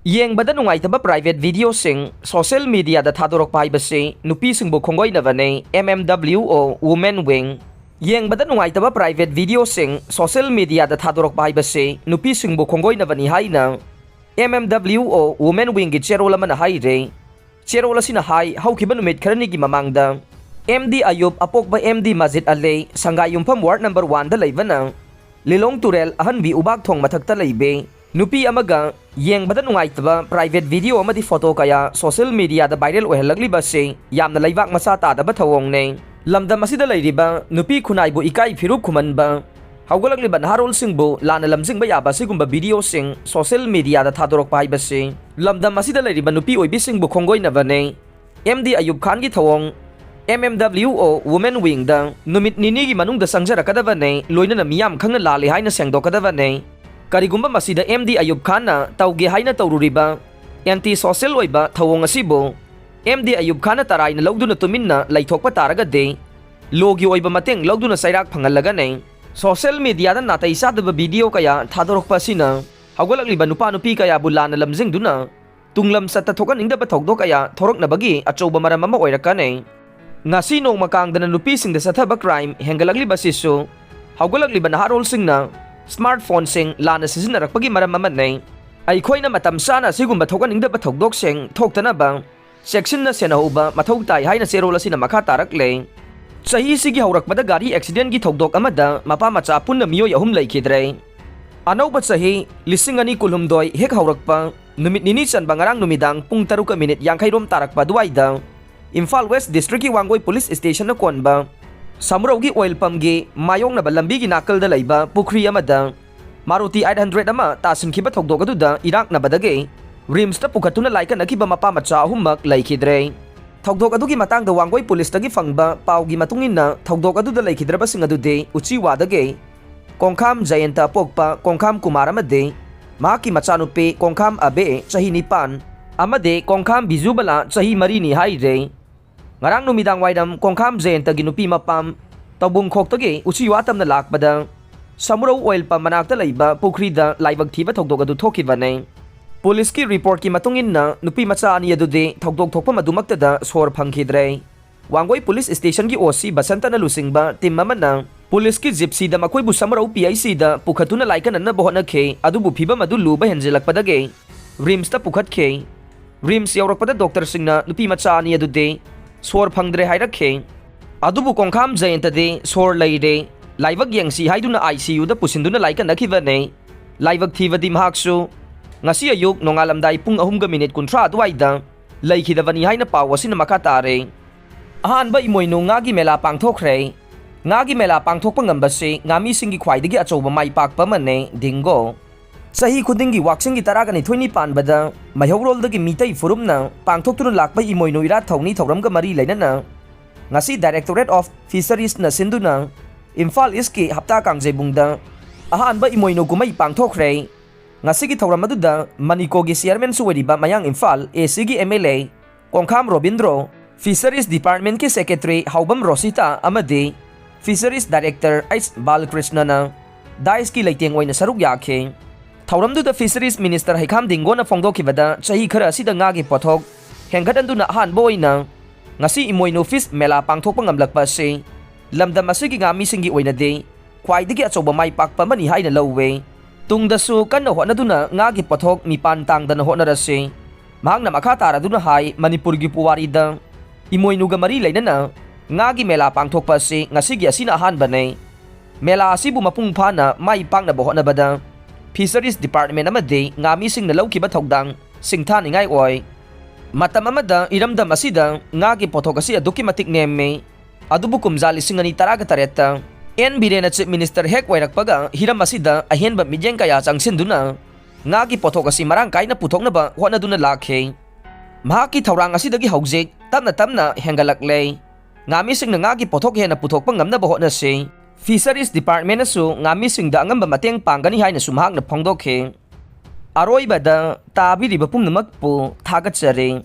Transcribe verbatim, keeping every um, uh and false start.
ꯌꯦꯡꯕꯗ ꯅꯨꯡꯉꯥꯏꯇꯕ private videoꯁꯤꯡ social mediaꯗ ꯊꯥꯗꯣꯔꯛꯄ ꯍꯥꯏꯕꯁꯤ ꯅꯨꯄꯤꯁꯤꯡꯕꯨ ꯈꯣꯡꯒꯣꯏꯅꯕꯅꯤ꯫ M M W O Women Wing꯫ ꯌꯦꯡꯕꯗ ꯅꯨꯡꯉꯥꯏꯇꯕ private videoꯁꯤꯡ social mediaꯗ ꯊꯥꯗꯣꯔꯛꯄ ꯍꯥꯏꯕꯁꯤ ꯅꯨꯄꯤꯁꯤꯡꯕꯨ ꯈꯣꯡꯒꯣꯏꯅꯕꯅꯤ ꯍꯥꯏꯅ M M W O Women Wingꯒꯤ ꯆꯦꯔꯣꯜ ꯑꯃꯅ ꯍꯥꯏꯔꯦ꯫ ꯆꯦꯔꯣꯜ ꯑꯁꯤꯅ ꯍꯥꯏ, ꯍꯧꯈꯤꯕ ꯅꯨꯃꯤꯠ ꯈꯔꯅꯤꯒꯤ ꯃꯃꯥꯡꯗ M D ꯑꯌꯨꯕ, ꯑꯄꯣꯛꯄ M D ꯃꯖꯤꯗ ꯑꯂꯤ, ꯁꯪꯒꯥꯏ ꯌꯨꯝꯐꯝ ward number oneꯗ ꯂꯩꯕꯅ ꯂꯤꯂꯣꯡ ꯇꯨꯔꯦꯜ ꯑꯍꯟꯕꯤ ꯎꯕꯥꯛ ꯊꯣꯡ ꯃꯊꯛꯇ ꯂꯩꯕꯤ ꯅꯨꯄꯤ ꯑꯃꯒ ꯌꯦꯡꯕꯗ ꯅꯨꯡꯉꯥꯏꯇꯕ private video ꯑꯃꯗꯤ photo ꯀꯌꯥ social mediaꯗ viral ꯑꯣꯏꯍꯜꯂꯛꯂꯤꯕ ꯑꯁꯤ ꯌꯥꯝꯅ ꯂꯩꯕꯥꯛ ꯃꯆꯥ ꯇꯥꯗꯕ ꯊꯧꯑꯣꯡꯅꯤ꯫ ꯂꯝꯗꯝ ꯑꯁꯤꯗ ꯂꯩꯔꯤꯕ ꯅꯨꯄꯤ ꯈꯨꯟꯅꯥꯏꯕꯨ ꯏꯀꯥꯏ ꯐꯤꯔꯨꯛ ꯈꯨꯝꯍꯟꯕ, ꯍꯧꯒꯠꯂꯛꯂꯤꯕ ꯅꯍꯥꯔꯣꯜꯁꯤꯡꯕꯨ ꯂꯥꯟꯅ ꯂꯝꯖꯤꯡꯕ ꯌꯥꯕ ꯑꯁꯤꯒꯨꯝꯕ videoꯁꯤꯡ social mediaꯗ ꯊꯥꯗꯣꯔꯛꯄ ꯍꯥꯏꯕꯁꯤ ꯂꯝꯗꯝ ꯑꯁꯤꯗ ꯂꯩꯔꯤꯕ ꯅꯨꯄꯤ ꯑꯣꯏꯕꯤꯁꯤꯡꯕꯨ ꯈꯣꯡꯒꯣꯏꯅꯕꯅꯤ꯫ M D ꯑꯌꯨꯕ ꯈꯥꯟꯒꯤ ꯊꯧꯑꯣꯡ꯫ M M W O Women Wingꯗ ꯅꯨꯃꯤꯠ ꯅꯤꯅꯤꯒꯤ ꯃꯅꯨꯡꯗ ꯆꯪꯖꯔꯛꯀꯗꯕꯅꯤ, ꯂꯣꯏꯅꯅ ꯃꯤꯌꯥꯝ ꯈꯪꯅ ꯂꯥꯜꯂꯤ ꯍꯥꯏꯅ ꯁꯦꯡꯗꯣꯛꯀꯗꯕꯅꯤ꯫ ꯀꯔꯤꯒꯨꯝꯕ ꯃꯁꯤꯗ M D ꯑꯌꯨꯕ ꯈꯥꯟꯅ ꯇꯧꯒꯦ ꯍꯥꯏꯅ ꯇꯧꯔꯨꯔꯤꯕ anti social ꯑꯣꯏꯕ ꯊꯧꯑꯣꯡ ꯑꯁꯤꯕꯨ M D ꯑꯌꯨꯕ ꯈꯥꯟꯅ ꯇꯔꯥꯏꯅ ꯂꯧꯗꯨꯅ ꯇꯨꯃꯤꯟꯅ ꯂꯩꯊꯣꯛꯄ ꯇꯥꯔꯒꯗꯤ, lawꯒꯤ ꯑꯣꯏꯕ ꯃꯇꯦꯡ ꯂꯧꯗꯨꯅ ꯆꯩꯔꯥꯛ ꯐꯪꯍꯜꯂꯒꯅꯤ꯫ Social mediaꯗ ꯅꯥꯇꯩ ꯆꯥꯗꯕ video ꯀꯌꯥ ꯊꯥꯗꯣꯔꯛꯄ ꯑꯁꯤꯅ ꯍꯧꯒꯠꯂꯛꯂꯤꯕ ꯅꯨꯄꯥ ꯅꯨꯄꯤ ꯀꯌꯥꯕꯨ ꯂꯥꯟꯅ ꯂꯝꯖꯤꯡꯗꯨꯅ ꯇꯨꯡꯂꯝꯆꯠꯇ ꯊꯣꯛꯍꯟꯅꯤꯡꯗꯕ ꯊꯧꯗꯣꯛ ꯀꯌꯥ ꯊꯣꯔꯛꯅꯕꯒꯤ ꯑꯆꯧꯕ ꯃꯔꯝ ꯑꯃ ꯑꯣꯏꯔꯛꯀꯅꯤ꯫ ꯉꯁꯤ ꯅꯣꯡꯃ ꯀꯥꯡꯗꯅ ꯅꯨꯄꯤꯁꯤꯡꯗ ꯆꯠꯊꯕ crime ꯍꯦꯟꯒꯠꯂꯛꯂꯤꯕꯁꯤꯁꯨ ꯍꯧꯒꯠꯂꯛꯂꯤꯕ ꯅꯍꯥꯔꯣꯜꯁꯤꯡꯅ smartphoneꯁꯤꯡ ꯂꯥꯟꯅ ꯁꯤꯖꯤꯟꯅꯔꯛꯄꯒꯤ ꯃꯔꯝ ꯑꯃꯅꯤ꯫ ꯑꯩꯈꯣꯏꯅ ꯃꯇꯝ ꯆꯥꯅ ꯑꯁꯤꯒꯨꯝꯕ ꯊꯣꯛꯍꯟꯅꯤꯡꯗꯕ ꯊꯧꯗꯣꯛꯁꯤꯡ ꯊꯣꯛꯇꯅꯕ ꯆꯦꯛꯁꯤꯟꯅ ꯁꯦꯟꯅꯍꯧꯕ ꯃꯊꯧ ꯇꯥꯏ ꯍꯥꯏꯅ ꯆꯦꯔꯣꯜ ꯑꯁꯤꯅ ꯃꯈꯥ ꯇꯥꯔꯛꯂꯦ꯫ ꯆꯍꯤꯁꯤꯒꯤ ꯍꯧꯔꯛꯄꯗ ꯒꯥꯔꯤ accidentꯀꯤ ꯊꯧꯗꯣꯛ ꯑꯃꯗ ꯃꯄꯥ ꯃꯆꯥ ꯄꯨꯟꯅ ꯃꯤꯑꯣꯏ ꯑꯍꯨꯝ ꯂꯩꯈꯤꯗ꯭ꯔꯦ꯫ ꯑꯅꯧꯕ ꯆꯍꯤ ꯂꯤꯁꯤꯡ ꯑꯅꯤ ꯀꯨꯟꯍꯨꯝꯗꯣꯏ ꯍꯦꯛ ꯍꯧꯔꯛꯄ ꯅꯨꯃꯤꯠ ꯅꯤꯅꯤ ꯆꯟꯕ ꯉꯔꯥꯡ ꯅꯨꯃꯤꯗꯥꯡ ꯄꯨꯡ ꯇꯔꯨꯛꯀ minute ꯌꯥꯡꯈꯩ ꯔꯣꯝ ꯇꯥꯔꯛꯄ ꯑꯗꯨꯋꯥꯏꯗ ꯏꯝꯐꯥꯜ West Districtꯀꯤ ꯋꯥꯡꯒꯣꯏ Police Stationꯅ ꯀꯣꯟꯕ ꯁꯃꯨꯔꯧꯒꯤ oil pumpꯀꯤ ꯃꯥꯌꯣꯛꯅꯕ ꯂꯝꯕꯤꯒꯤ ꯅꯥꯀꯜꯗ ꯂꯩꯕ ꯄꯨꯈ꯭ꯔꯤ ꯑꯃꯗ Maruti eight hundred ꯑꯃ ꯇꯥꯁꯤꯟꯈꯤꯕ ꯊꯧꯗꯣꯛ ꯑꯗꯨꯗ ꯏꯔꯥꯛꯅꯕꯗꯒꯤ RIMSꯇ ꯄꯨꯈꯠꯇꯨꯅ ꯂꯥꯏꯀꯠꯅꯈꯤꯕ ꯃꯄꯥ ꯃꯆꯥ ꯑꯍꯨꯝꯃꯛ ꯂꯩꯈꯤꯗ꯭ꯔꯦ꯫ ꯊꯧꯗꯣꯛ ꯑꯗꯨꯒꯤ ꯃꯇꯥꯡꯗ ꯋꯥꯡꯒꯣꯏ Policeꯇꯒꯤ ꯐꯪꯕ ꯄꯥꯎꯒꯤ ꯃꯇꯨꯡ ꯏꯟꯅ, ꯊꯧꯗꯣꯛ ꯑꯗꯨꯗ ꯂꯩꯈꯤꯗ꯭ꯔꯕꯁꯤꯡ ꯑꯗꯨꯗꯤ ꯎꯆꯤꯋꯥꯗꯒꯤ ꯀꯣꯡꯈꯥꯝ ꯖꯌꯟꯇ ꯑꯄꯣꯛꯄ ꯀꯣꯡꯈꯥꯝ ꯀꯨꯃꯥꯔ ꯑꯃꯗꯤ ꯃꯍꯥꯛꯀꯤ ꯃꯆꯥꯅꯨꯄꯤ ꯀꯣꯡꯈꯥꯝ ꯑꯕꯦ, ꯆꯍꯤ ꯅꯤꯄꯥꯟ, ꯑꯃꯗꯤ ꯀꯣꯡꯈꯥꯝ ꯕꯤꯖꯨꯕꯂꯥ, ꯆꯍꯤ ꯃꯔꯤꯅꯤ ꯍꯥꯏꯔꯦ꯫ ꯉꯔꯥꯡ ꯅꯨꯃꯤꯗꯥꯡ ꯋꯥꯏꯔꯝ ꯀꯣꯡꯈꯥꯝ ꯖꯌꯟꯇꯒꯤ ꯅꯨꯄꯤ ꯃꯄꯥꯝ ꯇꯧꯕꯨꯡꯈꯣꯛꯇꯒꯤ ꯎꯆꯤꯋꯥ ꯇꯝꯅ ꯂꯥꯛꯄꯗ ꯁꯃꯨꯔꯧ oil pump ꯃꯅꯥꯛꯇ ꯂꯩꯕ ꯄꯨꯈ꯭ꯔꯤꯗ ꯂꯥꯏꯕꯛ ꯊꯤꯕ ꯊꯧꯗꯣꯛ ꯑꯗꯨ ꯊꯣꯛꯈꯤꯕꯅꯤ꯫ ꯄꯨꯂꯤꯁꯀꯤ ꯔꯤꯄꯣꯔꯠꯀꯤ ꯃꯇꯨꯡ ꯏꯟꯅ, ꯅꯨꯄꯤ ꯃꯆꯥ ꯑꯅꯤ ꯑꯗꯨꯗꯤ ꯊꯧꯗꯣꯛ ꯊꯣꯛꯄ ꯃꯗꯨꯃꯛꯇꯗ ꯁꯣꯔ ꯐꯪꯈꯤꯗ꯭ꯔꯦ꯫ ꯋꯥꯡꯒꯣꯏ ꯄꯨꯂꯤꯁ ꯁ꯭ꯇꯦꯁꯟꯒꯤ ꯑꯣ ꯁꯤ ꯕꯁꯟꯇꯅ ꯂꯨꯆꯤꯡꯕ ꯇꯤꯝ ꯑꯃꯅ ꯄꯨꯂꯤꯁꯀꯤ ꯖꯤꯞꯁꯤꯗ ꯃꯈꯣꯏꯕꯨ ꯁꯃꯔꯧ ꯄꯤ ꯑꯩꯆ ꯁꯤꯗ ꯄꯨꯈꯠꯇꯨꯅ ꯂꯥꯏꯀꯠꯅꯅꯕ ꯍꯣꯠꯅꯈꯤ, ꯑꯗꯨꯕꯨ ꯐꯤꯚꯝ ꯑꯗꯨ ꯂꯨꯕ ꯍꯦꯟꯖꯤꯜꯂꯛꯄꯗꯒꯤ ꯔꯤꯝꯁꯇ ꯄꯨꯈꯠꯈꯤ꯫ ꯔꯤꯝꯁ ꯌꯧꯔꯛꯄꯗ ꯗꯣꯛꯇꯔꯁꯤꯡꯅ ꯅꯨꯄꯤ ꯃꯆꯥ ꯑꯅꯤ ꯑꯗꯨꯗꯤ ꯁꯣꯔ ꯐꯪꯗ꯭ꯔꯦ ꯍꯥꯏꯔꯛꯈꯤ꯫ ꯑꯗꯨꯕꯨ ꯀꯣꯡꯈꯥꯝ ꯖꯌꯟꯇꯗꯤ ꯁꯣꯔ ꯂꯩꯔꯦ, ꯂꯥꯏꯕꯛ ꯌꯦꯡꯁꯤ ꯍꯥꯏꯗꯨꯅ ꯑꯥꯏ ꯁꯤ ꯌꯨꯗ ꯄꯨꯁꯤꯟꯗꯨꯅ ꯂꯥꯏꯀꯠꯅꯈꯤꯕꯅꯤ꯫ ꯂꯥꯏꯕꯛ ꯊꯤꯕꯗꯤ ꯃꯍꯥꯛꯁꯨ ꯉꯁꯤ ꯑꯌꯨꯛ ꯅꯣꯡꯉꯥꯜꯂꯝꯗꯥꯏ ꯄꯨꯡ ꯑꯍꯨꯝꯒ ꯃꯤꯅꯤꯠ ꯀꯨꯟꯊ꯭ꯔꯥ ꯑꯗꯨꯋꯥꯏꯗ ꯂꯩꯈꯤꯗꯕꯅꯤ ꯍꯥꯏꯅ ꯄꯥꯎ ꯑꯁꯤꯅ ꯃꯈꯥ ꯇꯥꯔꯦ꯫ ꯑꯍꯥꯟꯕ ꯏꯃꯣꯏꯅꯨ ꯉꯥꯒꯤ ꯃꯦꯂꯥ ꯄꯥꯡꯊꯣꯛꯈ꯭ꯔꯦ꯫ ꯉꯥꯒꯤ ꯃꯦꯂꯥ ꯄꯥꯡꯊꯣꯛꯄ ꯉꯝꯕꯁꯤ ꯉꯥꯃꯤꯁꯤꯡꯒꯤ ꯈ꯭ꯋꯥꯏꯗꯒꯤ ꯑꯆꯧꯕ ꯃꯥꯏ ꯄꯥꯛꯄ ꯑꯃꯅꯦ, ꯗꯤꯡꯒꯣ꯫ ꯆꯍꯤ ꯈꯨꯗꯤꯡꯒꯤ ꯋꯥꯛꯆꯤꯡꯒꯤ ꯇꯔꯥꯒ ꯅꯤꯊꯣꯏꯅꯤ ꯄꯥꯟꯕꯗ ꯃꯩꯍꯧꯔꯣꯜꯗꯒꯤ ꯃꯤꯇꯩ ꯐꯨꯔꯨꯞꯅ ꯄꯥꯡꯊꯣꯛꯇꯨꯅ ꯂꯥꯛꯄ ꯏꯃꯣꯏꯅꯨ ꯏꯔꯥꯠ ꯊꯧꯅꯤ ꯊꯧꯔꯝꯒ ꯃꯔꯤ ꯂꯩꯅꯅ ꯉꯁꯤ Directorate of Fisheries ꯅ ꯁꯤꯟꯗꯨꯅ ꯏꯝꯐꯥꯜ ꯏꯁꯀꯤ ꯍꯞꯇꯥ ꯀꯥꯡꯖꯩꯕꯨꯡꯗ ꯑꯍꯥꯟꯕ ꯏꯃꯣꯏꯅꯨ ꯀꯨꯝꯍꯩ ꯄꯥꯡꯊꯣꯛꯈ꯭ꯔꯦ꯫ ꯉꯁꯤꯒꯤ ꯊꯧꯔꯝ ꯑꯗꯨꯗ ꯃꯅꯤꯀꯣꯒꯤ ꯆꯤꯌꯔꯃꯦꯟꯁꯨ ꯑꯣꯏꯔꯤꯕ ꯃꯌꯥꯡ ꯏꯝꯐꯥꯜ ꯑꯦ ꯁꯤꯒꯤ M L A Kongkham Robindro, Fisheries Department ꯀꯤ Secretary ꯍꯥꯎꯕꯝ ꯔꯣꯁꯤꯇꯥ ꯑꯃꯗꯤ Fisheries Director ꯑꯩꯆ ꯕꯥꯂꯀ꯭ꯔꯤꯁꯅꯅ ꯗꯥꯏꯁꯀꯤ ꯂꯩꯇꯦꯡ ꯑꯣꯏꯅ ꯁꯔꯨꯛ ꯌꯥꯈꯤ꯫ ꯊꯧꯔꯝꯗꯨꯗ Fisheries Minister ꯍꯩꯈꯥꯝ ꯗꯤꯡꯒꯣꯅ ꯐꯣꯡꯗꯣꯛꯈꯤꯕꯗ, ꯆꯍꯤ ꯈꯔ ꯑꯁꯤꯗ ꯉꯥꯒꯤ ꯄꯣꯠꯊꯣꯛ ꯍꯦꯟꯒꯠꯍꯟꯗꯨꯅ ꯑꯍꯥꯟꯕ ꯑꯣꯏꯅ ꯉꯁꯤ ꯏꯃꯣꯏꯅꯨ ꯐꯤꯁ ꯃꯦꯂꯥ ꯄꯥꯡꯊꯣꯛꯄ ꯉꯝꯂꯛꯄ ꯑꯁꯤ ꯂꯝꯗꯝ ꯑꯁꯤꯒꯤ ꯉꯥꯃꯤꯁꯤꯡꯒꯤ ꯑꯣꯏꯅꯗꯤ ꯈ꯭ꯋꯥꯏꯗꯒꯤ ꯑꯆꯧꯕ ꯃꯥꯏ ꯄꯥꯛꯄ ꯑꯃꯅꯤ ꯍꯥꯏꯅ ꯂꯧꯋꯦ꯫ ꯇꯨꯡꯗꯁꯨ ꯀꯟꯅ ꯍꯣꯠꯅꯗꯨꯅ ꯉꯥꯒꯤ ꯄꯣꯠꯊꯣꯛ ꯃꯤꯄꯥꯟ ꯇꯥꯡꯗꯅ ꯍꯣꯠꯅꯔꯁꯤ꯫ ꯃꯍꯥꯛꯅ ꯃꯈꯥ ꯇꯥꯔꯗꯨꯅ ꯍꯥꯏ, ꯃꯅꯤꯄꯨꯔꯒꯤ ꯄꯨꯋꯥꯔꯤꯗ ꯏꯃꯣꯏꯅꯨꯒ ꯃꯔꯤ ꯂꯩꯅꯅ ꯉꯥꯒꯤ ꯃꯦꯂꯥ ꯄꯥꯡꯊꯣꯛꯄ ꯑꯁꯤ ꯉꯁꯤꯒꯤ ꯑꯁꯤꯅ ꯑꯍꯥꯟꯕꯅꯤ꯫ ꯃꯦꯂꯥ ꯑꯁꯤꯕꯨ ꯃꯄꯨꯡ ꯐꯥꯅ ꯃꯥꯏ ꯄꯥꯛꯅꯕ ꯍꯣꯠꯅꯕꯗ Fisheries Department ꯑꯃꯗꯤ ꯉꯥꯃꯤꯁꯤꯡꯅ ꯂꯧꯈꯤꯕ ꯊꯧꯗꯥꯡ ꯁꯤꯡꯊꯥꯅꯤꯡꯉꯥꯏ ꯑꯣꯏ꯫ ꯃꯇꯝ ꯑꯃꯗ ꯏꯔꯝꯗꯝ ꯑꯁꯤꯗ ꯉꯥꯒꯤ ꯄꯣꯠꯊꯣꯛ ꯑꯁꯤ ꯑꯗꯨꯛꯀꯤ ꯃꯇꯤꯛ ꯅꯦꯝꯃꯤ꯫ ꯑꯗꯨꯕꯨ ꯀꯨꯝꯖꯥ ꯂꯤꯁꯤꯡ ꯑꯅꯤ ꯇꯔꯥꯒ ꯇꯔꯦꯠꯇ ꯑꯦꯟ ꯕꯤꯔꯦꯟꯅ Chief Minister ꯍꯦꯛ ꯑꯣꯏꯔꯛꯄꯒ ꯍꯤꯔꯝ ꯑꯁꯤꯗ ꯑꯍꯦꯟꯕ ꯃꯤꯠꯌꯦꯡ ꯀꯌꯥ ꯆꯪꯁꯤꯟꯗꯨꯅ ꯉꯥꯒꯤ ꯄꯣꯠꯊꯣꯛ ꯑꯁꯤ ꯃꯔꯥꯡ ꯀꯥꯏꯅ ꯄꯨꯊꯣꯛꯅꯕ ꯍꯣꯠꯅꯗꯨꯅ ꯂꯥꯛꯈꯤ꯫ ꯃꯍꯥꯛꯀꯤ ꯊꯧꯔꯥꯡ ꯑꯁꯤꯗꯒꯤ ꯍꯧꯖꯤꯛ ꯇꯞꯅ ꯇꯞꯅ ꯍꯦꯟꯒꯠꯂꯛꯂꯦ꯫ ꯉꯥꯃꯤꯁꯤꯡꯅ ꯉꯥꯒꯤ ꯄꯣꯠꯊꯣꯛ ꯍꯦꯟꯅ ꯄꯨꯊꯣꯛꯄ ꯉꯝꯅꯕ ꯍꯣꯠꯅꯁꯤ꯫ Fisheries Department ꯅꯁꯨ ꯉꯥꯃꯤꯁꯤꯡꯗ ꯑꯉꯝꯕ ꯃꯇꯦꯡ ꯄꯥꯡꯒꯅꯤ ꯍꯥꯏꯅꯁꯨ ꯃꯍꯥꯛꯅ ꯐꯣꯡꯗꯣꯛꯈꯤ꯫ ꯑꯔꯣꯏꯕꯗ ꯇꯥꯕꯤꯔꯤꯕ ꯄꯨꯝꯅꯃꯛꯄꯨ ꯊꯥꯒꯠꯆꯔꯤ꯫